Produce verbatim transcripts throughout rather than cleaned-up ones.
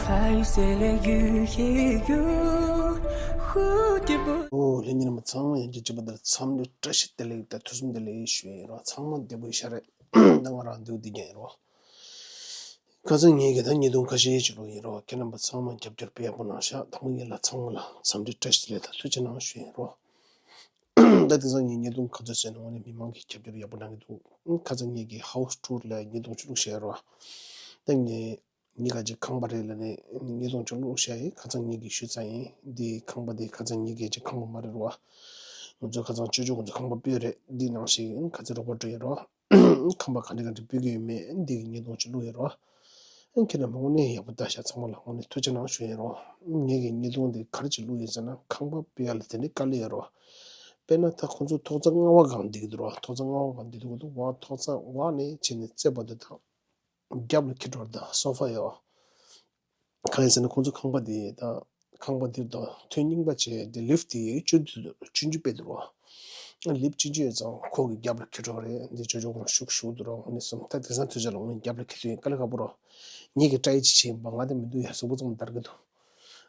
还有谁来遇也有蝴蝶不 ཨོ་ལྷན་རྒྱས་རྣམ་པ་ཚང་མ་ཡང་བསྐྱར་བྱས་པ་དེར་འཚམས་འདྲི་བཀྲ་ཤིས་བདེ་ལེགས་དང་ཐུགས་བསམ་བདེ་ལེགས་ཞུ་ཡིན་རོགས། ཚང་མ་བདེ་པོ་ཤ་རེད། ད་ང་རང་འདུག་བསྡད་ཀྱི་ཡིན་རོགས། ཁ་སང་ངེད་ཀྱི་ད་ཉིས་སྟོང་ཁ་ཤས་ཅིག་ལོ་ཡིན་རོགས། ཁྱེད་རྣམ་པ་ཚང་མ་རྒྱབ་སྐྱོར་དཔེ་ཡག་པོ་གནང་ཤག་དང་པོ་ངེད་ལ་ཚང་མ་ལ་འཚམས་འདྲི་བཀྲ་ཤིས་བདེ་ལེགས་དང་ཐུགས་རྗེ་གནང་ཞུ་ཡིན་རོགས། ད་དེང་སང་ངས་ཉིས་སྟོང་ག་ཚོད་ཟེར་ན་དངོས་གནས་མི་མང་གིས་རྒྱབ་སྐྱོར་ཡག་པོ་གནང་གི་འདུག་ཁ་སང་ངེད་ཀྱི་ཧའུ་སི་ཊུར་ལ་ཉིས་སྟོང་ཅིག་བླུགས་བཞག་རོགས། ད་ངས་ངེད་ཀ་ཅིག་ཁང་པ་རེད་ལ་ནས་ཉིས་སྟོང་ཅིག་བླུགས་བཞག་ཡིན། ཁ་སང་ངེད་ཀྱིས་ཞུས་ཚར་ཡིན། འདི་ཁང་པ་འདི་ཁ་སང་ངེད་ཀྱི་ཅིག་ཁང་པ་མ་རེད་རོགས། ང་ཚོ་ཁ་སང་ཅོ་ཅོ་ང་ཚོ་ཁང་པ་སྤོས་རེད། འདི་ནང་བཞིན་ཁ་སང་རོགས་པ་འགྲོ་ཡིན་རོགས། ཁང་པ་ག་འདྲ་ག་འདྲ་སྤོས་ཀྱི་ཡོད་མེད་འདི་གི་ཉིས་སྟོང་ཅིག་བླུགས་ཡོད་རོགས། ཁྱེད་རྣམས་དངོས་གནས་ཡག་པོ་ལྟ་ཤག་ཚང་མ་ལ་དངོས་གནས་ཐུགས་རྗེ་གནང་ཞུ་ཡིན་རོགས། ངེད་ཀྱི་ཉིས་སྟོང་འདི་ག་རེ་ཅིག་བླུགས་ཡོད་ཟེར་ན་ཁང་པ་སྤོ་ཡ་ལ་དེ་འདྲའི་དཀའ་ལས་ཡོད་རོགས། དཔེར་ན་ད་ཁོང་ཚོ་ཐོག་རྩེག་ལྔ་པ་སྒང་བསྡད་ཀྱི་འདུག་རོགས། ཐོག་རྩེག་ལྔ་པ་སྒང་བསྡད་ཀྱི་འདུག་གོ་འདུག་བ། ཐོག་རྩེག་འོག་ནས་བྱས་ནས་རྩེག་བར་དུ་དང་རྒྱབ་ལ་འཁྱེར་འགྲོ་བ་དང་སོ་ཕ་ཡོད། གང་ཡིན་ཟེར་ན་ཁོང་ཚོ་ཁང་པ་དེ་དང་ཁང་པ་དེ་དང་ཐོན་རྙིང་པ་བྱས་དེ་ལིཕ་དེ་བཅུ་བཅུ་བཅུ་བཅུ་སྤེལ་འདུག་རོགས། ལིཕ་བཅུ་བཅུ་ཡོད་ཙང་ཁོ་གི་རྒྱབ་ལ་འཁྱེར་འགྲོ་བ་རེད། འདི་ཅོ་ཅོ་ཁོང་ཤུགས་ཤུགས་འདུག་རོགས། ངོ་ནས་སོང་ད་དེང་སང་ཐོས་ཆ་ལ་ངོ་ནས་རྒྱབ་ལ་འཁྱེར་དུས་དཀའ་ལས་ཁག་པོ་རོགས། ངེད་ཀྱི་ཊའི་ཅིག་བྱས་ཡིན་པ་ང་དེ་མི་འདུག་ཡ་གཟུགས་པོ་ཙམ་འདར་གི་འདུག་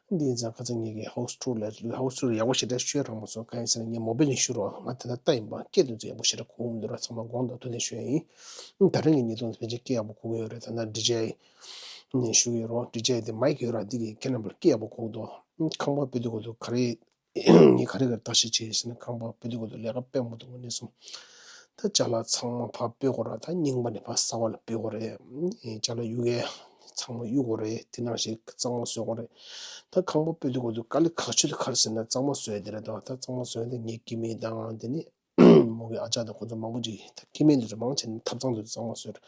འདི་ཡིན་ཙང་ཁ་སང་ངེད་ཀྱི་ཧའུ་སི་ཊུར་ལ་ཧའུ་སི་ཊུར་ཡག་པོ་ཞེ་དྲག་ཤོད་རག་མ་སོང་། གང་ཡིན་ཟེར་ན་ངས་མོ་བེལ་ནས་ཞུ་རོགས། ང་ད་ལྟ་ལྟ་ཡིན་པ་སྐད་དེ་ཚོ་ཡག་པོ་ཞེ་དྲག་གོ་གི་མི་འདུག་ར། ཚང་མ་དགོངས་དག་ཐུགས་ལན་ཞུ་ཡ་ཡིན། ད་རིང་གི་ཉིས་སྟོང་ཕལ་ཆེར་སྐད་ཡག་པོ་གོ་གི་ཡོད་རེད། ད་ལྟ་ཌི་ཇེ་ཨའི་ནས་ཞུ་གི་ཡོད་རོགས། ཌི་ཇེ་ཨའི་དེ་མའིག་ཡོད་ར། འདི་གིས་ཁྱེད་རྣམ་པར་སྐད་ཡག་པོ་གོ་གི་འདུག་ཁང་པ་སྤོ་དུས་སྐབས་སུ་ག་རེ་ངས་ག་རེ་ག་རེ་བརྟག་ཞིབ་བྱས་ཟེར་ན་ཁང་པ་སྤོ་དུས་སྐབས་སུ་ལས་ཀ་དཔེ་མང་པོ་འདུག་ངོ་ནས་སོང་། ད་ཅ་ལག་ཚང་མ་ཕར་སྤོ་དགོས་ར། ད་རྙིང་པ་ནས་ཕར་གསར་པ་ལ་སྤོ་དགོས་རེད། ཅ་ལག་གཡུག་ཡས་ཚང་མ་གཡུག་དགོས་རེད། དེ་ནང་བཞིན་གཙང་མ་བཟོ་དགོས་རེད། ད་ཁང་པ་སྤོ་དུས་སྐབས་སུ་དཀའ་ལས་ཁག་ཤོས་དེ་ག་རེ་ཟེར་ན་གཙང་མ་བཟོ་ཡས་དེ་རེད་དོ། ད་གཙང་མ་བཟོ་ཡས་དེ་ངའི་སྐྱེ་དམན་དང་དེ་ནས་མོ་གི་ཨ་ཅག་དང་ཁོ་ཚོ་མང་པོ་ཅིག་ད་སྐྱེ་དམན་དེ་ཚོ་མང་ཆེ་ནས་ཐབ་ཚང་དེ་ཚོ་གཙང་མ་བཟོས་རེད།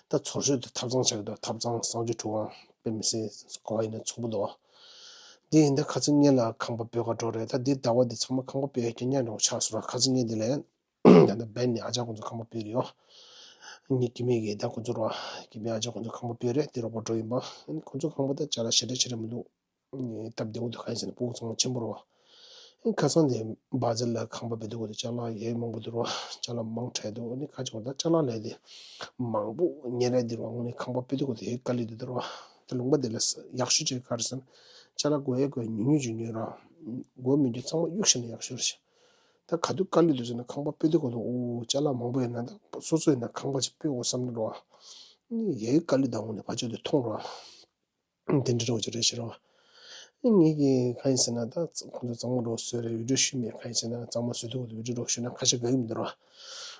ད་ཚོར་ཤོས་དེ་ཐབ་ཚང་ཆགས་ཀྱི་འདུག་ཐབ་ཚང་གསང་སྤྱོད་ཁྲུས་ཁང་དཔེ་མི་སྲིད་ག་བ་ཡིན་ན་ཚོགས་པ་འདུག་དེ་ཡིན་ད་ཁ་སང་ངེད་ལ་ཁང་པ་སྤོ་ག་འགྲོ་རེད། ད་འདི་ཟླ་བ་འདི་ཚང་མ་ཁང་པ་སྤོ་ཡ་རྐྱང་རྐྱང་འདྲ་བོ་ཆགས་སོང་ར། ཁ་སང་ངེད་འདི་ལ་ད་ལྟ་བན་ནས་ཨ་ཅག་ཁོང་ཚོ་ཁང་པ་སྤོ་རེད་ཡོ། ངའི་སྐྱེ་དམན་གྱིས་ད་ཁོང་ཚོ་ར་སྐྱེ་དམན་ཨ་ཅག་ཁོང་ཚོ་ཁང་པ་སྤོ་རེད། དེ་རོགས་པ་འགྲོ་ཡིན་པ། ཁོང་ཚོ་ཁང་པ་ད་ཅ་ལག་ཞེ་དྲག་ཞེ་དྲག་མི་འདུག་སྟབས་བདེ་པོ་འདུག་གང་ཡིན་ཟེར་ན་སྤུ་གུ་ཚང་མ་ཆེན་པོ་རེད་བ། ཁ་སང་དེ་བ་ཛལ་ལ་ཁང་པ་སྤོ་དུས་སྐབས་སུ་ཅ་ལག་ཡས་མང་པོ་འདུག་ར། ཅ་ལག་མང་དྲགས་འདུག་ཨ་ནི་ཁ་ཅིག་ད་ཅ་ལག་ལས་དེ་མང་པོ་ཉོ་རེད་འདུག་ར། དངོས་གནས་ཁང་པ་སྤོ་དུས་སྐབས་སུ་དེ་དཀའ་ལས་འདུག་ར། ད་ལུང་པ་དེ་ལ་ཡག་ཤོས་ཅིག་ག་རེ་ཟེར་ན་ཅ་ལག་དགོས་ཡས་དགོས་ཉུང་ཉུང་ཅིག་ཉོས་ར། དགོས་མི་འདུག་ཚང་མ་གཡུག་བཞག་ན་ཡག་ཤོས་རེད་ཤག་ད་ག་དུས་དཀའ་ལས་འདུག་ཟེར་ན་ཁང་པ་སྤོ་དུས་སྐབས་སུ་ཨོ་ཅ་ལག་མང་པོ་ཡོད་ན་ད་སོ་སོ་ཡིན་ན་ཁང་པ་ཅིག་སྤོ་དགོས་བསམ་ན་ར། ཨ་ནི་ཡས་དཀའ་ལས་ད་དངོས་གནས་ཕར་ཕྱོགས་དེ་མཐོང་ར། དེ་འདྲ་འདྲ་བོ་ཅིག་རེད་ཤག་ར། ངེད་ཀྱིས་གང་ཡིན་ཟེར་ན་ད་ཁོང་ཚོ་གཙང་མ་འདྲ་བོ་བཟོས་རེད། འོས་སྦྱོར་ཞུས་མེད། གང་ཡིན་ཟེར་ན་གཙང་མ་བཟོ་དུས་འོས་སྦྱོར་འདྲ་བོ་ཞུས་ན་ཁ་ཤས་དགའ་གི་མི་འདུག་ར།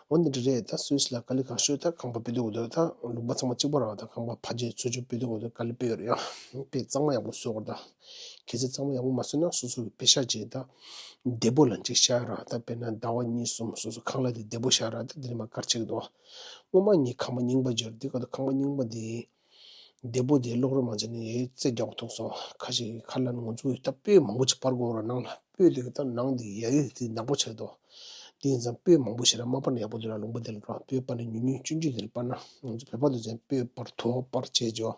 འོ་འདི་འདྲ་རེད། ད་སུད་སི་ལ་དཀའ་ལས་ཁག་ཤོས་ད་ཁང་པ་སྤོ་དུས་སྐབས་སུ་ད་ལུང་པ་ཚང་མ་གཅིག་པ་ར། ད་ཁང་པ་ཕ་ཇེ་ཚུ་ཇོ་སྤོ་དུས་སྐབས་སུ་དཀའ་ལས་སྤོ་ཡོད་རེད་ཡ། དཔེ་གཙང་མ་ཡག་པོ་བཟོ་དགོས་ར། ད་གལ་སྲིད་གཙང་མ་ཡག་པོ་མ་བཟོས་ན་སོ་སོ་གི་པེ་ཤ་ཅིག་ད་བདེ་པོ་ལ་ཅིག་བཞག་ར། ད་དཔེར་ན་ཟླ་བ་གཉིས་གསུམ་སོ་སོ་ཁང་གླ་དེ་བདེ་པོ་བཞག་ར། ད་འདི་ནས་མར་ག་རེ་བྱེད་ཀྱི་འདུག་སྔོན་མ་ངས་ཁང་པ་རྙིང་པ་བརྗེ་ར། འདི་སྐབས་སུ་ཁང་པ་རྙིང་པ་འདི་བདེ་པོ་དེ་གློག་རོ་མ་བྱས་ནས་ཡའི་རྩེ་རྒྱག་ཐུབ་སོང་། ཁ་ཤས་ཁ་ལ་ང་ཚོ་ཡི་ད་སྤོས་མང་པོ་ཅིག་སྤར་དགོས་ར། ནང་ལ་སྤོས་དེ་གི་ད་ནང་དེ་ཡ་ཡི་དེ་ནག་པོ་ཆགས་འདུག་དེ་ཡིན་ཙང་སྤོས་མང་པོ་ཞེ་དྲག་མ་སྤར་ན་ཡག་པོ་འདུག་ར། ལུང་པ་དེ་ལ་ར་སྤོས་སྤར་ན་ཉུང་ཉུང་ཆུང་ཆུང་དེ་ལ་སྤར་ན། ང་ཚོ་བོད་པ་དེ་ཚོ་སྤོས་སྤར་དུ་བ་སྤར་བྱས་ཇོ།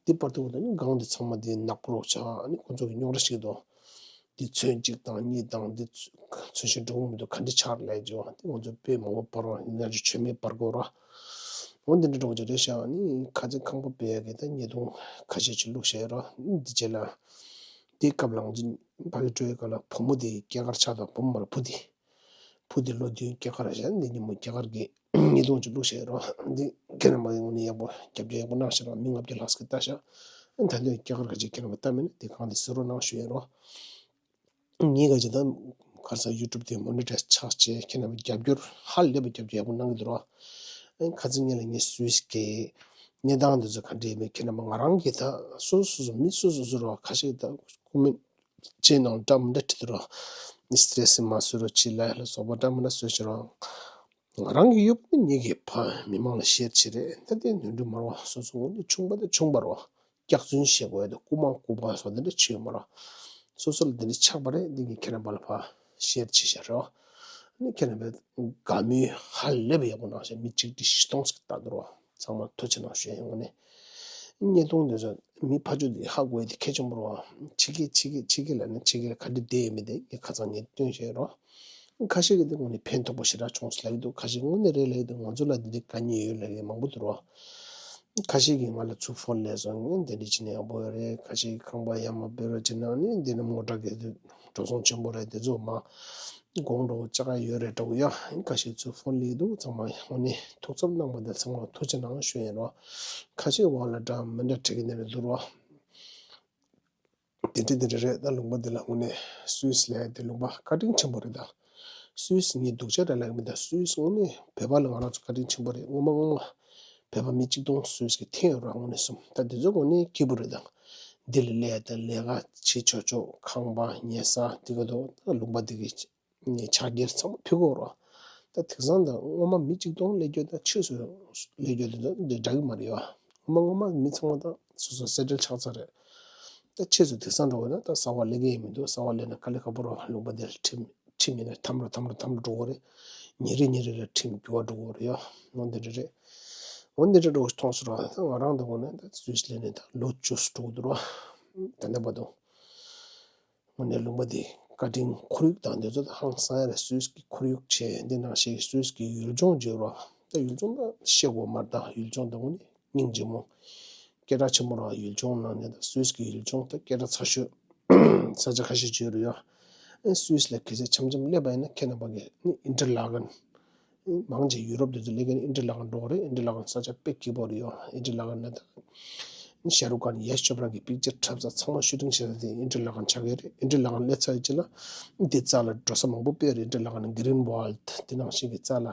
འདི་སྤར་དུ་བ་ད་ནི་སྒང་དེ་ཚང་མ་དེ་ནག་པོ་རོ་ཆགས། ཨ་ནི་ཁོ་ཚོ་གི་རྙོག་དྲ་ཞིག་འདུག་འདི་ཚོན་གཅིག་དང་གཉིས་དང་འདི་ཚོན་ཤིང་འགྲོ་གི་མི་འདུག་ག་འདྲ་ཆགས་ལས་ཇོ། འདི་ང་ཚོ་སྤོས་མང་པོ་སྤར་བ་ཡིན་ན་ཇོ་མཆོད་མེ་སྤར་དགོས་ར། འོ་འདི་འདྲ་འགྲོ་གི་རེད་ཤག་ཨ་ནི་ཁ་ཚན་ཁང་པ་སྤོ་ཡ་གི་ད་ཉེས་རྡུང་ཁ་ཤས་ཅིག་བླུགས་བཞག་ར། འདི་རྗེས་ལ་དེའི་སྐབས་ལ་ང་ཚོ་ཕ་གི་འགྲོ་ཡི་སྐབས་ལ་བུ་མོ་དེ་སྐྱེས་སྐར་ཆགས་དང་བུ་མོ་མ་ར་བུ་དེ། བུ་དེ་ལོ་བདུན་སྐྱེས་སྐར་རེད་ཤག་འདི་ཉིན་མོ་སྐྱེས་སྐར་གི་ཉེས་རྡུང་ཅིག་བླུགས་བཞག་ར། འདི་ཁྱེད་རྣམ་པ་ངོ་ནས་ཡག་པོ་རྒྱབ་སྐྱོར་ཡག་པོ་གནང་ཤག་ར། མི་ལྔ་བརྒྱ་ལྷག་ཙམ་ལྟ་ཤག་ད་ལྟའི་སྐྱེས་སྐར་ག་ཅིག་ཁྱེད་རྣམ་པ་ལྟ་མེད་ན་དེ་གང་དེ་གཟིགས་རོགས་གནང་ཞུ་ཡ་རོགས། ངས་ག་ཅིག་ད་ག་རེ་ཟེར་ཡུ་ཊུབ་དེ་མོ་ནི་ཊའི་ཛི་ཆགས་བྱས་ཁྱེད་རྣམ་པ་རྒྱབ་སྐྱོར་ཧ་ལས་པའི་རྒྱབ་སྐྱོར་ཡག་པོ་གནང་གི་འདུག་ར། ཁ་སང་ངེད་ལ་ངས་སུད་སི་གི་གནས་སྟངས་འདི་ཚོ་ག་འདྲ་ཡིན་མིན་ཁྱེད་རྣམ་པ་ང་རང་གིས་ད་སོ་སོ་སོ་མི་སོ་སོ་སོ་ར་ཁ་ཤས་ད་ཀོ་མེན་ཊི་བྱས་ནང་འདྲ་མི་འདྲ་བྲིས་འདུག་ར། ནི་སི་ཏྲེ་སི་མ་བཟོ་རོགས་བྱེད་ལ་ལ་སོགས་པ་འདྲ་མི་འདྲ་བཟོས་བྱེད་རོགས། ང་རང་གི་ཡོད་པ་ནི་ངེད་ཀྱི་ཕ་མི་མང་ལ་ཤེར་བྱེད་རེད། ད་དེ་ནོར་འཁྲུལ་མ་རེད་བ། སོ་སོ་ངོ་ནས་ཆུང་པ་དང་ཆུང་པ་རེད་བ། སྐྱག་རྫུན་བཤད་དགོས་ཡ་དང་རྐུ་མ་རྐུ་པ་སོགས་དེ་འདྲ་བྱེད་ཡོད་མ་རེད། སོ་སོ་ལ་དེ་འདྲ་ཆགས་པ་རེད། འདི་ངས་ཁྱེད་རྣམ་པ་ལ་ཕར་ཤེར་བྱེད་བཞག་རེད་བ། ཨ་ནི་ཁྱེད་རྣམ་པས་དགའ་མོས་ཧ་ལས་པ་ཡག་པོ་གནང་བྱས་མི་གཅིག་བསྒྲིལ་བཞི་སྟོང་ཙམ་བཏང་འདུག་རེད་བ། ཚང་མ་ཐུགས་རྗེ་གནང་ཞུ་ཡ་ཡིན། དངོས་གནས་ཉེས་རྡུང་དེ་ཚོ་མི་ཕར་ཕྱོགས་དེ་ཧ་གོ་ཡ་དེ་གལ་ཆེན་པོ་རེད་བ། ཕྱི་རྒྱལ་ཕྱི་རྒྱལ་ཕྱི་རྒྱལ་ལ་ནི་ཕྱི་རྒྱལ་ལ་ག་འདྲ་བསྡད་ཡོད་མེད་དེ་ངས་ཁ་སང་ངས་སྟོན་བྱས་རོགས། ཁ་ཤས་ཀྱིས་འདི་དངོས་གནས་ཕན་ཐོགས་པོ་ཞེ་དྲག་བྱུང་ཟེར་ལབ་ཀྱི་འདུག་ཁ་ཤས་དངོས་གནས་རེད་ལབ་ཀྱི་འདུག་ང་ཚོ་ལ་འདི་འདྲའི་དཀའ་ངལ་ཡོད་ལབ་མཁན་མང་པོ་འདུག་རོགས། ཁ་ཤས་ཀྱིས་ང་ལ་ཚུར་ཕོན་སླེབས་སོང་། ངས་འདི་འདྲ་བྱས་ན་ཡག་པོ་ཡོད་རེད། ཁ་ཤས་ཀྱིས་ཁང་པ་ཡར་མར་སྤེལ་རོགས་བྱས་ན་ནི་འདི་ནི་མོ་ཊ་གི་འགྲོ་སོང་ཆེན་པོ་རེད། དེ་ཚོ་མར་གོང་འགྲོ་ཅག་ཡོད་རེད་འདྲ་བོ་ཡ། ཁ་ཤས་ཚུར་ཕོན་སླེབས་འདུག་ཚང་མ་ཡང་ནི་ཐུགས་འཚབ་གནང་བ་དེ་ཚང་མ་ཐུགས་རྗེ་གནང་ཞུ་ཡིན་རོགས། ཁ་ཤས་འོག་ལ་འདྲ་མི་འདྲ་བྲིས་ཀྱི་ནི་རེད་འདུག་རོགས། དེ་འདྲ་དེ་འདྲ་རེད། ད་ལུང་པ་འདི་ལ་དངོས་གནས་སུད་སི་ལ་དེ་ལུང་པ་བཀའ་དྲིན་ཆེན་པོ་རེད། ད་སུད་སི་ངས་སྡུག་ཅག་རེད་ལབ་ཀྱི་མེད། ད་སུད་སི་དངོས་གནས་བོད་པ་ལ་ང་རང་ཚོ་བཀའ་དྲིན་ཆེན་པོ་རེད། སྔོན་མ་སྔོན་མ་བོད་པ་མི་གཅིག་སྟོང་སུད་སི་གི་འཐེན་ཡོད་ར། དངོས་གནས་སོང་ད་དེ་ཚོ་དངོས་གནས་སྐྱིད་པོ་རེད། ད་འདི་ལ་སླེབས་ད་ལས་ཀ་བྱེད་ཆོག་ཆོག་ཁང་པ་ཉལ་ས་དེ་ག་དོ་ད་ལུང་པ་འདི་གི་ནས་ཕྱག་འཁྱེར་ཚང་མ་ཕུལ་གོ་རོགས། ད་དེང་སང་ད་སྔོན་མ་མི་གཅིག་སྟོང་སླེབས་རྒྱུ་ད་ཕྱིས་སུ་སླེབས་རྒྱུ་དེ་ཚོ་འདི་འདྲ་གི་མ་རེད་བ། སྔོན་མ་སྔོན་མ་མི་ཚང་མ་ད་སོ་སོ་སེ་ཊལ་ཆགས་ཚར་རེད། ད་ཕྱིས་སུ་དེང་སང་འགྲོ་བ་ན་ད་གསར་པ་སླེབས་ཀྱི་ཡིན་མི་འདུག་གསར་པ་སླེབས་ན་དཀའ་ལས་ཁག་པོ་རེད་བ། ལུང་པ་དེ་ལ་ཁྲིམས་ཁྲིམས་ཡིན་ན་ཐམ་རུ་ཐམ་རུ་ཐམ་རུ་འགྲོ་གི་རེད། ཉིན་རེ་ཉིན་རེ་ལ་ཁྲིམས་འགྱུར་བ་འགྲོ་གི་རེད་ཡ། འོ་འདི་འདྲ་རེད། འོ་འདི་འདྲ་འགྲོ་གི་མཐོང་སོང་ར། ད་ང་རང་འདི་འོ་ན་ད་སུད་སི་སླེབས་ནས་ད་ལོ་བཅུ་འགྲོ་གི་འདུག་ར། ད་ལྟ་བར་དུ། དངོས་གནས་ལུང་པ་འདི་བཀའ་དྲིན་ཁོར་ཡུག་དང་འདི་ཚོ་ད་ཧང་སང་ཡ་རེད། སུད་སི་གི་ཁོར་ཡུག་བྱས། འདི་ནང་བཞིན་སུད་སི་གི་ཡུལ་ལྗོངས་བརྗོད་རོགས། ད་ཡུལ་ལྗོངས་ད་བཤད་དགོས་མ་རེད། ད་ཡུལ་ལྗོངས་ད་དངོས་གནས་སྙིང་རྗེ་མོ། སྐད་གྲགས་ཆེན་པོ་ར། ཡུལ་ལྗོངས་ནང་ནས་ད་སུད་སི་གི་ཡུལ་ལྗོངས་ད་སྐད་གྲགས་ཚ་ཤོས། ས་ཆ་ཁ་ཤས་བརྗོད་རོགས་ཡ། ཨེ་སུད་སི་ལ་གལ་སྲིད་འཆམ་འཆམ་སླེབས་པ་ཡིན་ན་ཁྱེད་རྣམ་པ་གིས་ནི་ཨིན་ཊར་ལ་གན། མང་ཆེ་ཡུ་རོབ་དེ་ཚོ་སླེབས་མཁན་ཨིན་ཊར་ལ་གན་འགྲོ་གི་རེད། ཨིན་ཊར་ལ་གན་ས་ཆ་དཔེ་སྐྱིད་པོ་རེད་ཡོ། ཨིན་ཊར་ལ་གན་ན་ད་ཤ་རུག་ཁཱན་ཡེ་ཤི་ཆོབ་ར་གི་པིག་ཅར་འཁྲབ་ས་ཚང་མ་ཤུ་ཊིང་བྱེད་ས་དེ་ཨིན་ཊར་ལ་གན་ཆགས་ཀྱི་རེད། ཨིན་ཊར་ལ་གན་སླེབས་ཚར་ཡོད་ཅེ་ན་འདི་རྩ་ལ་འགྲོ་ས་མང་པོ་དཔེ་རེད། ཨིན་ཊར་ལ་གན་གི་རིན་ཝལ་དེ་ནང་བཞིན་གི་རྩ་ལ་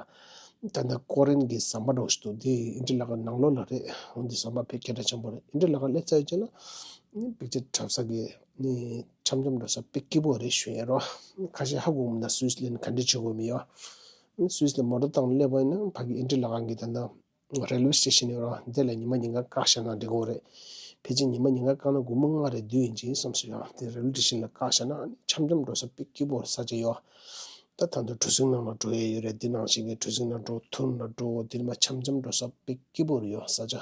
ད་ལྟ་ཀོ་རིན་གི་ཟམ་པ་འདྲ་བོ་ཞིག་འདུག་དེ་ཨིན་ཊར་ལ་གན་ནང་ལོགས་ལ་རེད། འོ་འདི་ཟམ་པ་དཔེ་སྐད་གྲགས་ཆེན་པོ་རེད། ཨིན་ཊར་ལ་གན་སླེབས་ཚར་ཡོད་ཅེ་ན་པིག་ཅར་འཁྲབ་ས་གི་ནི་འཆམ་འཆམ་འགྲོ་ས་དཔེ་སྐྱིད་པོ་རེད་ཞུ་ཡིན་རོ། ཁ་ཤས་ཧ་གོ་མི་འདུག་སུད་སི་ལན་ག་འདྲ་བྱེད་དགོས་མི་ཡོད། སུད་སི་ལ་མོ་ཊ་བཏང་སླེབས་པ་ཡིན་ན་ཕ་གི་ཨིན་ཊར་ལ་གན་གི་ད་ལྟ་རེལ་ཝེ་སི་ཊེ་ཤན་ཡོད་ར། འདི་ལ་ཉི་མ་ཉིན་གང་བཀག་བཞག་ན་འགྲིག་གི་རེད། ཕལ་ཆེར་ཉི་མ་ཉིན་གང་བཀག་ན་དགོང་མོ་ལྔ་རེ་བདུན་ཡིན་གྱི་བསམ་སོང་ཡ། དེ་རེལ་ཝེ་སི་ཊེ་ཤན་ལ་བཀག་བཞག་ན་འཆམ་འཆམ་འགྲོ་ས་དཔེ་སྐྱིད་པོ་རེད། ས་ཆ་ཡོད། ད་ད་ལྟ་གྲུ་གཟིངས་ནང་ལ་འགྲོ་ཡས་ཡོད་རེད། འདི་ནང་བཞིན་གྱི་གྲུ་གཟིངས་ནང་འགྲོ། ཐུར་ལ་འགྲོ། འདི་ནས་མར་འཆམ་འཆམ་འགྲོ་ས་དཔེ་སྐྱིད་པོ་རེད་ཡོད། ས་ཆ་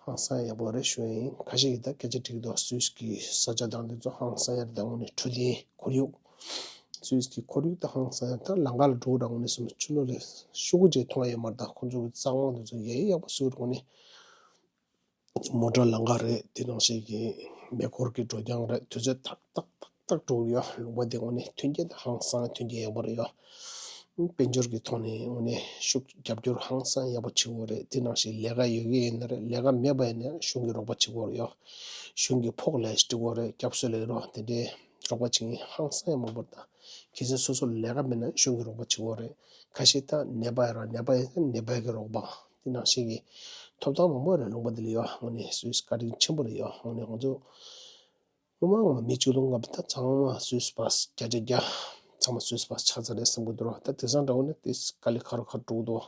ཧང་སང་ཡག་པོ་རེད་ཞུ་ཡིན། ཁ་ཤས་ཀྱིས་ད་སྐད་ཆ་དྲིས་འདུག་སུད་སི་གི་ས་ཆ་དང་འདི་ཚོ་ཧང་སང་ཡག་རེད། ད་དངོས་གནས་འཕྲོད་བསྟེན་ཁོར་ཡུག་སུད་སི་གི་ཁོར་ཡུག་ད་ཧང་སང་ཡག་ད་ལམ་ཁ་ལ་འགྲོ་དང་དངོས་གནས་སུ་ཕྱི་ལོགས་ལ་ཤོག་གུ་ཅིག་མཐོང་ཡ་ཡོད་མ་རེད། ད་ཁོང་ཚོ་གི་རྩྭ་སྒང་འདི་ཚོ་ཡ་ཡ་ཡག་པོ་བཟོས་འདུག་དངོས་གནས། མོ་ཊ་ལམ་ཁ་རེད། དེ་ནང་བཞིན་གྱི་མེ་འཁོར་གྱི་འགྲོ་རྐྱང་རེད། དུས་ཚོད་ཏག་ཏག་ཏག་ཏག་འགྲོ་གི་ཡོད། ལུང་པ་དེ་དངོས་གནས་མཐུན་རྐྱེན་དང་ཧང་སང་མཐུན་རྐྱེན་ཡག་པོ་རེད་ཡོད། དཔལ་འབྱོར་གྱི་ཐོག་ནས་དངོས་གནས་ཤུགས་རྒྱབ་སྐྱོར་ཧང་སང་ཡག་པོ་བྱེད་ཀྱི་ཡོད་རེད། དེ་ནང་བཞིན་ལས་ཀ་ཡོད་ཀྱི་ཡིན་ན་རེད། ལས་ཀ་མེད་པ་ཡིན་ན་གཞུང་གིས་རོགས་པ་བྱེད་ཀྱི་ཡོད་རེད་ཡོད། གཞུང་གིས་ཕོགས་ལས་སྤྲད་ཀྱི་ཡོད་རེད། སྐྱབས་གསོལ་ལས་རོགས་དེ་འདྲའི་རོགས་པ་བྱེད་མཁན་ཧང་སང་ཡག་མང་པོ་རེད། ད་གལ་སྲིད་སོ་སོ་ལས་ཀ་མེད་ན་གཞུང་གིས་རོགས་པ་བྱེད་ཀྱི་ཡོད་རེད། ཁ་ཤས་ད་ནད་པ་ཡོད་ར། ནད་པ་ཡིན་ན་ནད་པ་གི་རོགས་པ། དེ་ནང་བཞིན་གྱི་ཐོབ་ཐང་མང་པོ་རེད་ལུང་པ་འདི་ལ་ཡོད། དངོས་གནས་སུད་སི་བཀའ་དྲིན་ཆེན་པོ་རེད་ཡོད། དངོས་གནས་ང་ཚོ་སྔོན་མ་ང་མི་གཅིག་སྟོང་ལྔ་བརྒྱ་ད་ཚང་མ་སུད་སི་པཱས་བརྒྱ་ཆ་བརྒྱ་ཚང་མ་སུད་སི་པཱས་ཆགས་ཚར་རེད་བསམ་གྱི་འདུག་ར། ད་དེང་སང་འདྲ་བོ་ན་དེ་དཀའ་ལས་ཁག་རུ་ཁག་འགྲོ་གི་འདུག་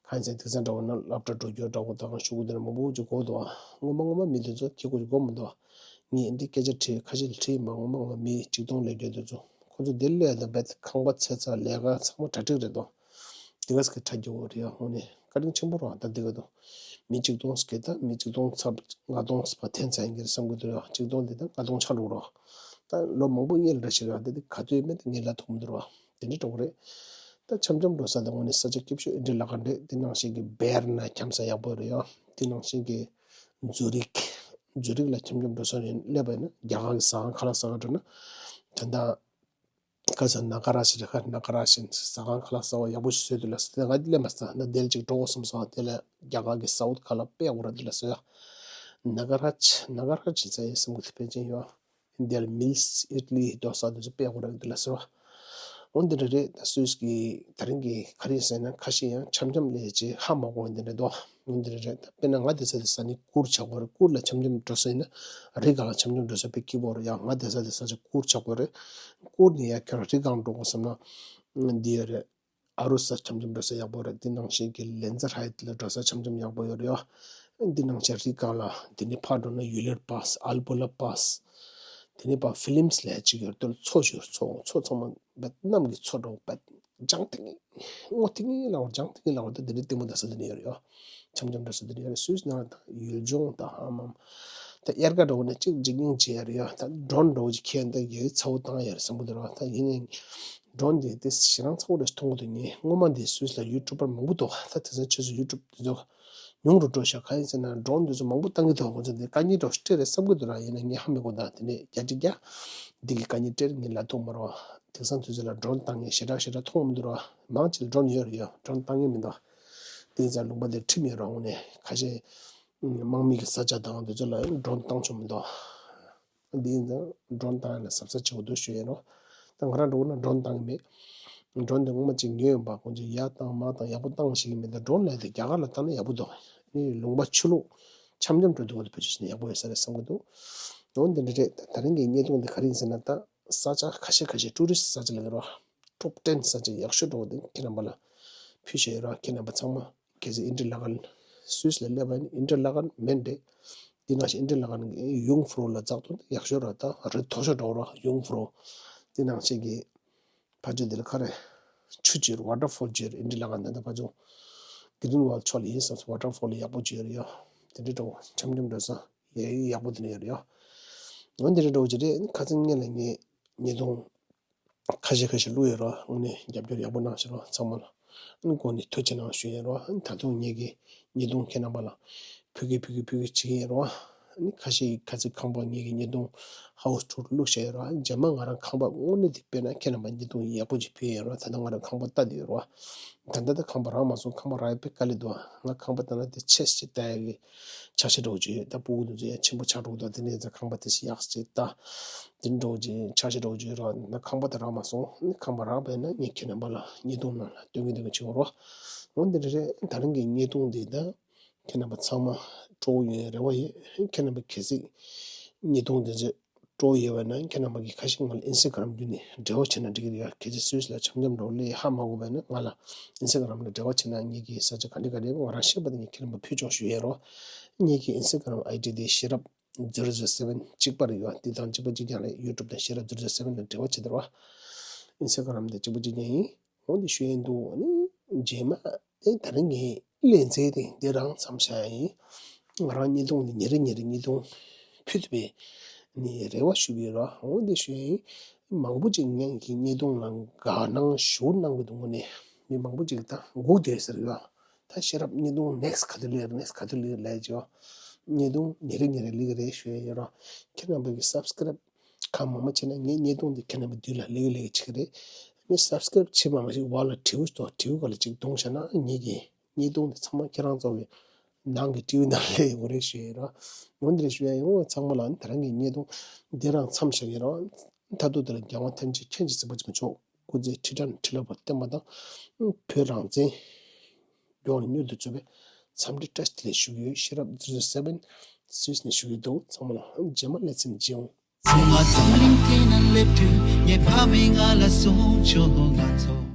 གང་ཡིན་ཟེར་དེང་སང་འདྲ་བོ་ན་སློབ་གྲྭ་འགྲོ་རྒྱུ་འདྲ་བོ་དང་ཤོག་གུ་དེ་འདྲ་མང་པོ་ཅིག་དགོས་འདུག་སྔོན་མ་སྔོན་མ་མི་དེ་ཚོ་ཁྱེད་ཀྱིས་དགོས་མི་འདུག་ངས་འདི་སྐད་ཆ་དྲིས། ཁ་ཤས་ལ་དྲིས་མ། སྔོན་མ་སྔོན་མ་མི་གཅིག་སྟོང་སླེབས་རྒྱུ་དེ་ཚོ་ཁོ་ཚོ་དེ་སླེབས་དང་བས་ཁང་པ་ཚད་ཚད་ལས་ཀ་ཚང་མ་གྲ་སྒྲིག་རེད་དོ། དེ་ག་ས་གི་ཁྲ་རྒྱུ་བོ་རེད་ཡ། དངོས་གནས་བཀའ་དྲིན་ཆེན་པོ་རང་ད་དེ་ག་དོ། མི་གཅིག་སྟོང་ཟེར་གི་ད་མི་གཅིག་སྟོང་ཚབ་ལྔ་སྟོང་ཟེར་བ་འཐེན་ཚར་ཡིན་གྱི་རེད་བསམ་གྱི་འདུག་ཡ། གཅིག་སྟོང་དེ་ད་ལྔ་སྟོང་ཆགས་འགྲོ་རོགས། ད་ལོ་མང་པོ་སྔོན་ལ་འདྲ་ཞིག་རེད། ད་དེ་ག་དུས་མེད་དེ་ངེད་ལ་ཐུག་མི་འདུག་རོགས། དེ་འདྲ་འགྲོ་གི་རེད། ད་འཆམ་འཆམ་འགྲོ་ས་དེ་དངོས་གནས་ས་ཆ་སྐྱིད་ཤོས་ཨིན་ཊར་ལ་ཀན་རེད། དེ་ནང་བཞིན་གྱི་བེར་ན་འཁྱམ་ས་ཡག་པོ་རེད་ཡ། དེ་ནང་བཞིན་གྱི་ཛུ་རིག་ཛུ་རིག་ལ་འཆམ་འཆམ་འགྲོ་ས་ཡིན་སླེབས་པ་ཡིན་ན་རྒྱ་གར་གྱི་ཟ་ཁང་ཁ་ལག་ཟ་ག་འགྲོ་ན་ད་ལྟ། ཁ་སང་ན་ག་ར་ཤི་རེད། ཁ་ན་ག་ར་ཤི་ཟ་ཁང་ཁ་ལག་ཟ་བ་ཡག་པོ་ཞིག་བཟོས་འདུག་ལ་ཟེར། ང་སླེབས་མ་སོང་། ད་དེ་ལ་ཅིག་འགྲོ་དགོས་བསམ་སོང་། དེ་ལ་རྒྱ་གར་གྱི་སའུ་ཐི་ཁ་ལག་དཔེ་ཡག་པོ་རེད་འདུག་ལ་ཟེར། ན་ག་ར་ཆི་ན་ག་ར་ཆི་ཟེར་ཡས་སེམས་ཁུར་དེ་ཕན་ཆེན་ཡོད། དེ་ལ་མིལ་སི་ཨིད་ལི་དོ་ས་དེ་ཚོ་དཔེ་ཡག་པོ་རེད་འདུག་ལ་ཟེར། འོ་འདི་འདྲ་རེད། ད་སུད་སི་གི་ད་རིང་གི་ག་རེ་ཟེར་ན་ཁ་ཤས་ཡང་འཆམ་འཆམ་ལས་ཅིག་ཧ་མ་གོ་འདི་འདྲ་འདུག་འོ་འདི་འདྲ་རེད། ད་དཔེར་ན་ང་བསྡད་ས་དེ་ས་ནི་གུར་ཆགས་པ་རེད། གུར་ལ་འཆམ་འཆམ་འགྲོ་ས་ཡིན་ན་རི་སྒང་ལ་འཆམ་འཆམ་འགྲོ་ས་དཔེ་སྐྱིད་པོ་རེད། ཡང་ང་བསྡད་ས་དེ་ས་ཆ་གུར་ཆགས་པ་རེད། གུར་ནས་ཡར་ཁྱོད་རང་རི་སྒང་འགྲོ་དགོས་བསམ་ན་འདི་ཡོད་རེད། ཨ་རུ་ས་འཆམ་འཆམ་འགྲོ་ས་ཡག་པོ་རེད། འདི་ནང་བཞིན་གྱི་ལེན་ཛར་ཧའེ་ཊི་ལ་འགྲོ་ས་འཆམ་འཆམ་ཡག་པོ་ཡོད་རེད་ཡ། འདི་ནང་བཞིན་རི་སྒང་ལ་འདི་ནས་ཕར་འགྲོ་ན་ཡུ་ལེར་པཱ་སི་ཨལ་པོ་ལ་པཱ་སི། དེ་ནས་ཕར་ཧྥི་ལིམ་སི་ལ་ཅིག་ཡོད་རེད། དེ་ལ་མཚོ་ཅིག་ཡོད་རེད། མཚོ་མཚོ་ཚང་མ་བད་གནམ་གྱི་མཚོ་འདྲ་བོ་བད་ལྗང་ཐིང་ངེ་སྔོ་ཐིང་ངེ་ལ་བར་ལྗང་ཐིང་ངེ་ལ་བར་ད་འདི་ནས་ལྟད་མོ་ལྟ་ས་འདི་ནས་ཡོད་རེད་ཡ། འཆམ་འཆམ་འགྲོ་ས་འདི་ནས་ཡོད་རེད། སུད་སི་ནང་ད་ཡུལ་ལྗོངས་ད་ཧ་མ་ད་དབྱར་ཁ་འདྲ་བོ་ནས་ཅིག་འཇིགས་སྙིང་རྗེ་ཡ་རེད་ཡ། ད་ཌོན་འདྲ་བོ་ཅིག་ཁྱེར་ད་ཡོད་ཚ་བོ་བཏང་ཡ་རེད་བསམ་གྱི་འདུག་ར། ད་ཡིན་ནའི་ ཌོ་རོན་དེ་དེ་ཞེ་དྲག་མཚར་པོ་རེད་མཐོང་གི་འདུག་ངས་སྔོན་མ་འདི་སུད་སི་ལ་ཡུ་ཊུབ་པར་མང་པོ་འདུག་ད་དེང་སང་ཁྱེད་ཚོ་ཡུ་ཊུབ་དེ་ཚོ་ཉུང་རུ་འགྲོ་ཤག་གང་ཡིན་ཟེར་ན་ཌོ་རོན་དེ་ཚོ་མང་པོ་བཏང་གི་འདུག་ཁོང་ཚོ་འདི་དཀའ་ངལ་འདྲ་བོ་ཞིག་འཕྲད་རེད་བསམ་གི་འདུག་ར། ཡིན་ན་ངས་ཧ་མི་གོ། ད་དེ་ནས་བརྒྱ་ཆ་བརྒྱ་འདི་གི་དཀའ་ངལ་འཕྲད་རེད་ངས་ལབ་ཐུབ་མ་རེད། དེང་སང་དུས་ཚོད་ལ་ཌོ་རོན་བཏང་མཁན་ཞེ་དྲག་ཞེ་དྲག་མཐོང་མི་འདུག་ར། མང་ཆེ་ལ་ཌོ་རོན་ཡོད་རེད་ཡ། ཌོ་རོན་བཏང་མཁན་མི་འདུག་དེ་ཡིན་ཙང་ལུང་པ་དེར་ཁྲིམས་ཡོད་ར། དངོས་གནས་ཁ་ཤས་དམག་མི་གི་ས་ཆ་དང་དེ་ཚོ་ལ་ཌོ་རོན་བཏང་ཆོག་མི་འདུག་འདི་ཡིན་ཙང་ཌོ་རོན་བཏང་ཡ་ལ་གཟབ་གཟབ་བྱེད་དགོས་འདུག་ཞུ་ཡ་རོ། ད་ང་རང་འགྲོ་ན་ཌོ་རོན་བཏང་གི་མེད། ཌོ་རོན་དེ་སྔོན་མ་ཅིག་ཉོས་ཡོད་པ། ཁོང་ཚོས་ཡར་བཏང་མར་བཏང་ཡག་པོ་བཏང་ཤེས་ཀྱི་མེད། ད་ཌོ་རོན་ལས་དེ་རྒྱ་གར་ལ་བཏང་ན་ཡག་པོ་འདུག་ཨ་ནི་ལུང་པ་ཆུ་ལོག་འཆམ་འཆམ་འགྲོ་འདུག་ག་དེ་བེད་སྤྱོད་བྱས་ན་ཡག་པོ་ཡོད་ས་རེད་བསམ་གྱི་འདུག་འོ་འདི་འདྲ་རེད། ད་རིང་གི་བརྙན་ཐུང་འདི་ག་རེ་ཡིན་ཟེར་ན་ད་ས་ཆ་ཁ་ཤས་ཁ་ཤས་ཊུ་རི་སི་ཊི་ས་ཆ་ལ་ཡོད་རོ། ཊོབ་ཊེན་ས་ཆ་ཡག་ཤོས་འདྲ་བོ་དེ་ཁྱེད་རྣམ་པ་ལ་ཕུལ་བཞག་ཡོད་ར། ཁྱེད་རྣམ་པ་ཚང་མ་གལ་སྲིད་ཨིན་ཊར་ལ་ཀན་སུད་སི་ལ་སླེབས་པ་ཡིན་ན་ཨིན་ཊར་ལ་ཀན་མན་ཌེ་འདི་ནང་བཞིན་ཨིན་ཊར་ལ་ཀན་ཡུང་ཧྥུ་རོ་ལ་འཛེགས་དུས་ཡག་ཤོས་ར། ད་རི་མཐོ་ཤོས་འདྲ་བོ་ར་ཡུང་ཧྥུ་རོ་འདི་ནང་བཞིན་གྱི་ཕ་ཆུ་འདི་ལ་ཁ་རེ་ཆུ་ཅིག་ཡོད་རེད། ཝ་ཊར་ཕོལ་ཅིག་ཡོད་རེད། ཨིན་ཊར་ལ་ཀན་འདི་ད་ཕ་ཆུ་གི་རིན་ཝལ་ཕྱོགས་ལ་ཡིན་བསམ་སོང་། ཝ་ཊར་ཕོལ་ཡག་པོ་ཅིག་ཡོད་རེད་ཡ། དེ་འདྲའི་འདྲ་བོ་འཆམ་འཆམ་འགྲོ་ས་ཡ་ཡག་པོ་དེ་འདྲ་ཡོད་རེད་ཡ། འོ་འདི་འདྲའི་འདྲ་བོ་ཅིག་རེད། ཁ་སང་ངས་ལ་ངས་བརྙན་ཐུང་ཁ་ཤས་ཁ་ཤས་བླུགས་ཡོད་རོ། དངོས་གནས་རྒྱབ་སྐྱོར་ཡག་པོ་གནང་ཤག་རོ་ཚང་མ་ལ། ཨ་ནི་གོང་ནས་ཐུགས་རྗེ་གནང་ཞུ་ཡིན་རོ། ཨ་ནི་ད་དུང་ངེད་ཀྱི་བརྙན་ཐུང་ཁྱེད་རྣམ་པ་ལ་ཕུལ་གི་ཕུལ་གི་ཕུལ་གི་བྱེད་ཀྱི་ཡིན་རོ། ཨ་ནི་ཁ་ཤས་ཁ་ཚིག་ཁང་པ་ངེད་ཀྱི་བརྙན་ཐུང་ཧའུ་སི་ཊུར་བླུགས་བཞག་ཡོད་རོ། རྗེས་མ་ང་རང་ཁང་པ་དངོས་གནས་དེ་སྤེལ་ན་ཁྱེད་རྣམ་པ་བརྙན་ཐུང་ཡག་པོ་ཅིག་ཕུལ་ཡིན་རོ། ད་ལྟ་ང་རང་ཁང་པ་ལྟ་དེ་ཡོད་རོ། ད་ལྟ་ད་ཁང་པ་རག་མ་སོང་། ཁང་པ་རག་ཡ་དཔེ་དཀའ་ལས་འདུག་ང་ཁང་པ་ལྟ་ན་དེ་ཆེ་ཞིག་ལྟ་ཡ་གི་ཆ་ཤས་འདྲ་བོ་ཅིག་ཡོད། ད་སྤུ་གུ་དེ་ཚོ་ཡང་ཆེན་པོ་ཆགས་འགྲོ་གི་འདུག་དེ་ནས་ད་ཁང་པ་དེ་ཞིག་ཡག་ཅིག་ལྟ། དེ་འདྲ་བོ་ཅིག་ཆ་ཤས་འདྲ་བོ་ཅིག་ཡོད་རོ། ད་ཁང་པ་དེ་རག་མ་སོང་། ཁང་པ་རག་པས་ན་ངས་ཁྱེད་རྣམ་པ་ལ་བརྙན་ཐུང་ནང་ལ་སྟོན་གི་སྟོན་གི་བྱེད་དགོས་རོ། འོ་འདི་འདྲ་རེད། ད་རིང་གི་བརྙན་ཐུང་འདི་ད་ཁྱེད་རྣམ་པ་ཚང་མ་སྤྲོ་བོ་ཡོད་རེ་བ་ཡོད། ཁྱེད་རྣམ་པ་གལ་སྲིད་བརྙན་ཐུང་འདི་ཚོ་སྤྲོ་བོ་ཡོད་པ་ན་ཁྱེད་རྣམ་པ་གིས་ཁ་ཤས་ང་ལ་ཨིན་སི་ཊ་གྷ་རམ་བརྒྱུད་ནས་འབྲེལ་བ་བྱས་ན་འགྲིག་གི་རེད་ཡ། གལ་སྲིད་སུད་སི་ལ་འཆམ་འཆམ་འགྲོ་སླེབས་ཧ་མ་གོ་བས་ན་ང་ལ་ཨིན་སི་ཊ་གྷ་རམ་ལ་འབྲེལ་བ་བྱས་ན་ངེད་ཀྱི་ས་ཆ་ག་འདྲ་ག་འདྲ་ང་རང་ཤེས་པ་དེ་ངས་ཁྱེད་རྣམ་པ་ཕུལ་ཆོག་ཞུ་ཡས་རོ། ངེད་ཀྱི་ཨིན་སི་ཊ་གྷ་རམ་ཨའི་ཌི་དེ་ཤེས་རབ་zero zero seven གཅིག་པ་རེད་ཡ། འདི་དང་གཅིག་པ་གཅིག་རྐྱང་རེད། ཡུ་ཊུབ་དང་ཤེས་རབ་zero zero seven ལ་འབྲེལ་བ་བྱེད་དེ་རོ། ཨིན་སི་ཊ་གྷ་རམ་དེ་གཅིག་པ་གཅིག་རྐྱང་ཡིན། འོ་འདི་ཞུ་ཡས་འདུག་ཨ་ནི་རྗེས་མ་ཨེ་ད་རིང་གི་ལེ་ཚན་དེ་འདི་རང་མཚམས་བཞག་ཡིན། ང་རང་བརྙན་ཐུང་འདི་ཉིན་རེ་ཉིན་རེ་བརྙན་ཐུང་ཕུལ་ཐུབ་པའི་ནི་རེ་བ་ཞུ་གི་ཡོད་ར། འོ་འདི་ཞུ་ཡས་ཡིན། མང་པོ་ཅིག་ངའི་གི་བརྙན་ཐུང་ལ་དགའ་སྣང་ཞུ་གནང་གི་འདུག་ངོ་ནས་མི་མང་པོ་ཅིག་ད་སྒུག་བསྡད་ཟེར་ཡོད། ད་ཤེས་རབ་བརྙན་ཐུང་ནེག་སི་ག་དུས་སླེབས་ནེག་སི་ག་དུས་སླེབས་ལབ་ཀྱི་ཡོད། བརྙན་ཐུང་ཉིན་རེ་ཉིན་རེ་སླེབས་ཀྱི་རེད་ཞུ་ཡས་ཡོད་ར། ཁྱེད་རྣམ་པ་གི་སབ་སི་ཀ་རབ་གང་མང་མང་བྱས་ན་ངའི་བརྙན་ཐུང་འདི་ཁྱེད་རྣམ་པའི་མདུན་ལ་ལེགས་ལེགས་ཆགས་ཀྱི་རེད། ངས་སབ་སི་ཀ་རབ་བྱེད་མ་མ་ཞིག་བར་ལ་དྲིའུ་ཏོ་དྲིའུ་ག་ལ་ཅིག་གཏོང་བྱས་ན་ངེད་ཀྱི་བརྙན་ཐུང་འདི་ཚང་མ་ཁྱེད་རང་ཚོ་གི་ནང་གི་དྲིའུ་ནང་ལ་ཡོང་རེད་ཞུ་ཡས་ར། འོ་འདི་རེད་ཞུ་ཡས་ཡོང་ཚང་མ་ལ་ད་རང་གི་བརྙན་ཐུང་འདི་རང་མཚམས་བཞག་ཡིན་ར། མཐའ་ཐུག་དེ་ལ་རྒྱལ་དབང་ཐམས་ཅད་མཁྱེན་ཅིང་གཟིགས་པ་ཇི་མ་ཆོག་སྐུ་ཚེ་ཁྲི་ཕྲག་ཁྲི་ལོ་བར་བརྟན་པ་དང་། བོད་རང་བཙན་མགྱོགས་ནས་མྱུར་དུ་རྩོད་པའི་འཚམས་འདྲི་བཀྲ་ཤིས་བདེ་ལེགས་ཞུ་གི་ཡོད། ཤེས་རབ་zero zero seven སུད་སི་ནས་ཞུ་གི་འདུག་ཚང་མ་ལ་རྗེས་མ་ལེ་ཚན་མཇལ་ཡོང་། ཚོང་བ་རྫོང་གླིང་དེ་ན་སླེབས་དུས་ངའི་ཕ་མས་ང་ལ་གསུངས་བྱུང་། ང་ཚོ་